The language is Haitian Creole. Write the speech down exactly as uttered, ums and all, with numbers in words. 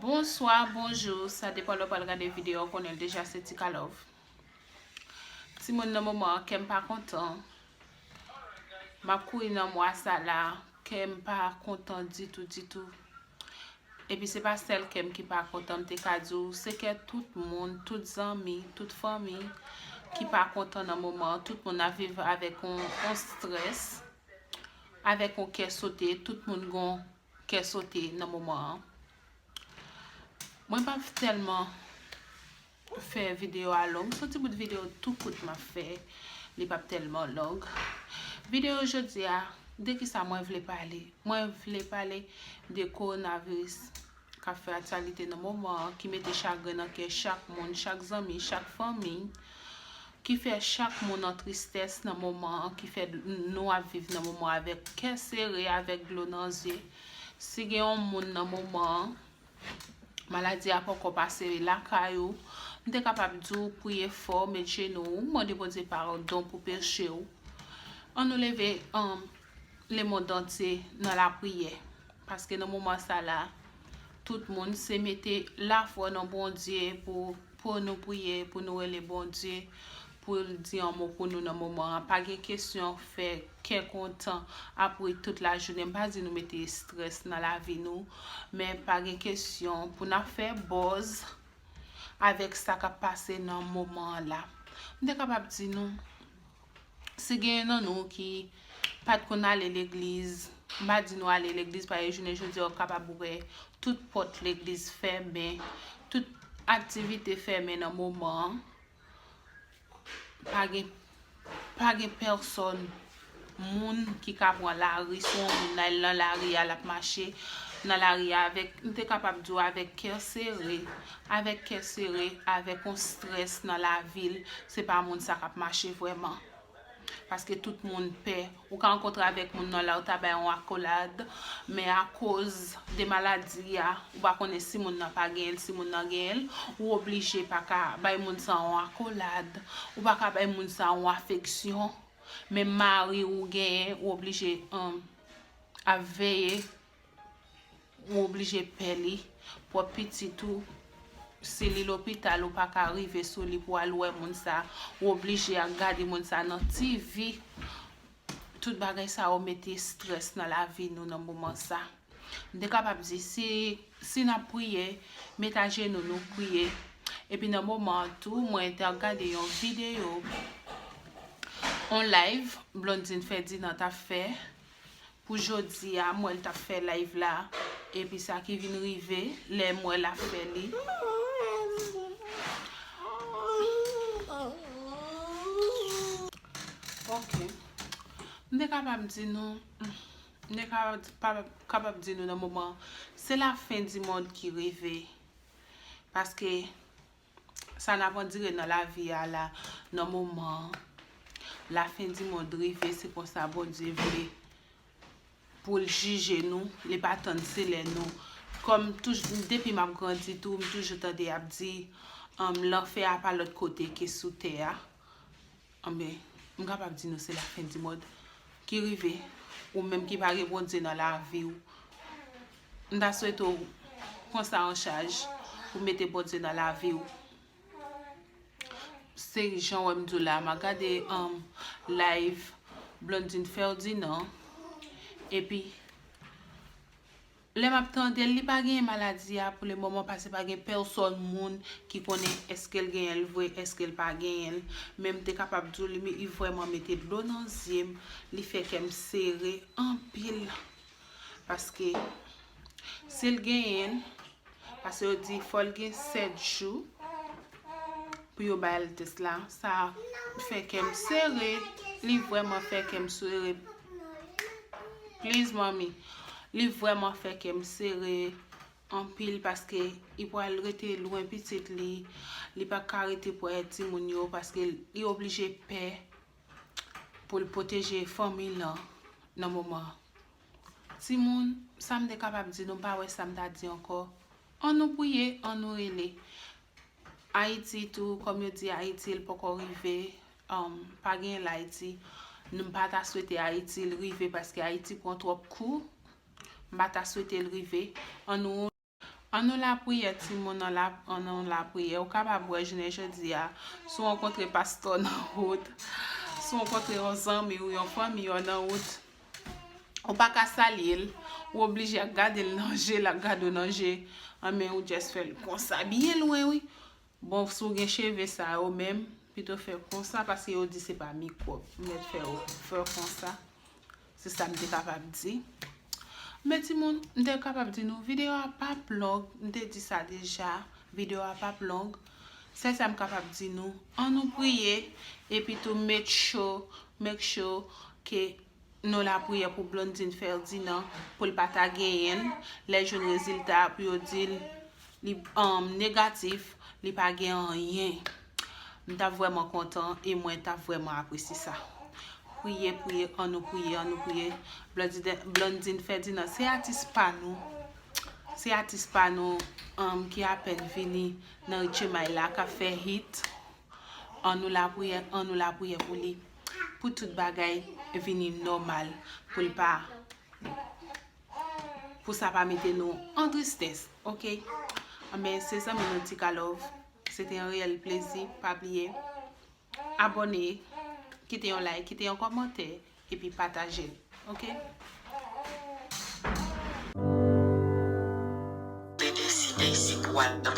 Bonswa, bonjou, sa depann lè w pral gade videyo a, w konnen l deja, se Tika Love. Timoun, nan moman an, kè m pa kontan. M ap kouri nan mwa sa la, kè m pa kontan ditou, ditou. Epi se pa sèl kè m ki pa kontan, m te ka di w, se kè tout moun, tout zanmi, tout fanmi ki pa kontan nan moman an. Tout moun ap viv avèk yon, yon strès, avèk yon kè sote. Tout moun gon kè sote nan moman an. Mwen p ap tèlman fè videyo a long. Se yon ti bout videyo tou kout m ap fè. Li p ap tèlman long. Videyo jodi a, de ki sa mwen vle pale? Mwen vle pale de kowonaviris k ap fè aktyalite nan moman an, ki mete chagren nan kè chak moun, chak zanmi, chak fanmi, ki fè chak moun an tristès nan moman an, ki fè nou ap viv nan moman an avèk kè sere, avèk dlo nan zye. Si gen yon moun nan moman an, maladi a poko pase lakay ou, m te kapab di w priye fò, met jenou w, mande Bondye padon pou peche w. Ann nou leve, um, lemonn antye nan lapriyè. Paske nan moman sa la, tout moun se mete lafwa nan Bondye pou, pou nou priye, pou nou rele Bondye, pou l di yon mo pou nou nan moman an. Pa gen kesyon fè kè kontan apre tout lajounen. M pa di nou mete estrès nan lavi nou, men pa gen kesyon pou n ap fè buzz avèk sa k ap pase nan moman an la. M te kapab di nou, si gen nan nou ki pa t konn ale legliz, m pa di nou ale legliz, paske jounen jodi a, w kapab wè tout pòt legliz fèmen, tout aktivite fèmen nan moman an. Pa gen, pa gen pèsòn, moun ki ka pran lari, si yon moun al nan lari a, l ap mache nan lari a avèk, m te kapab di w, avèk kè sere, avèk kè sere, avèk yon strès nan lavi l, se pa moun sa k ap mache vrèman. Paske tout moun pè. Ou ka rankontre avèk moun nan la, ou ta bay yon akolad, men akoz de maladi a, ou pa konnen si moun nan pa genyen l, si moun nan genyen l, ou oblije pa ka bay moun sa yon akolad, ou pa ka bay moun sa yon afeksyon. Men mari ou genyen, ou oblije, um, ap veye, ou oblije pè li, pwòp pitit ou, si li lopital, ou pa ka rive sou li pou al wè moun sa, ou oblije ap gade moun sa nan T V. Tout bagay sa yo mete estrès nan lavi nou nan moman sa. M te kapab di, si, si n ap priye, met ajenou nou priye. Epi nan moman an tou, mwen te ap gade yon videyo, yon live Blondine Ferdinand t ap fè. Pou jodi a, m wè l t ap fè live la. Epi sa ki vin rive, lè m wè l ap fè li. Ok. M te kapab di nou, m te kapab, pa, kapab di nou nan moman, se lafen di mond ki rive. Paske sa n ap andire nan lavi a la, nan moman an, lafen di mond rive, se konsa Bondye vle pou l jije nou, li pa tann se lè nou. Kòm touj-, depi m ap grandi tou, m toujou tande y ap di, um, lanfè a pa lòt kote ke sou tè a. Anben, m kapab di nou se lafen di mond ki rive, ou menm ki pa gen Bondye nan lavi w. M ta swete w pran sa an chaj pou mete Bondye nan lavi w. Se jan wè m di w la, m a gade, um, live Blondine Ferdinand. Epi, lè m ap tande l, li pa genyen maladi a pou le moman, paske pa gen pèsòn moun ki konnen èske l genyen l vre, èske l pa genyen l. Men m te kapab di w, li, li vrèman mete dlo nan zye m, li fè kè m sere anpil. Paske si l genyen l, paske yo di fò l gen sèt jou pou yo bay l tès la. Sa fè kè m sere. Li vrèman fè kè m sere. Please, mommy. Li vrèman fè kè m sere anpil paske li pral rete lwen pitit li. Li pa ka rete prè timoun yo paske li oblije pè pou l pwoteje fanmi l lan nan moman an. Timoun, sa m te kapab di nou, m pa wè sa m ta di ankò. Ann nou priye, ann nou rele. Ayiti tou, kòm yo di Ayiti, l poko rive, um, pa gen l Ayiti. Nou, m pa ta swete Ayiti l rive paske Ayiti pran twòp kou. M pa ta swete l rive. Ann nou An nou lapriyè, timoun, an la, an nou lapriyè. Ou kapab wè jounen jodi a, si w rankontre pastè w nan wout, si w rankontre yon zanmi w, yon fanmi w nan wout, ou pa ka salye l, ou oblije ap gade l nan je, l ap gade w nan je, anben ou just fè l konsa, byen lwen, wi. Bon, si w gen cheve sa yo menm, pito fè konsa, paske yo di se pa mikwòb. Ou mèt fè yo fè konsa. Se sa m te kapab di. Men timoun, m te kapab di nou, videyo a p ap long, m te di sa deja, videyo a p ap long. Sèl sa m kapab di nou, an nou priye, epi tou make sure, make sure ke nou lapriyè pou Blondine Ferdinand, pou l pa ta genyen l, lè l jwenn rezilta, pou yo di l li um, negatif, li pa gen anyen. M t ap vrèman kontan e mwen t ap vrèman apresye sa. Priye, priye, an nou priye, an nou priye. Blondine, Blondine Ferdinand, se atis pa nou. Se atis pa nou um, ki apèn vini nan Richemay la, k ap fè hit. An nou lapriyè, an nou lapriyè pou li. Pou tout bagay vini nòmal, pou l pa, pou sa pa mete nou an tristès, oke? Anben, se zanmi nou Tika Love. Se te yon reyèl plezi. Pa bliye abòne, kite yon like, kite yon kòmantè, epi pataje l, oke? Te deside si pou al nan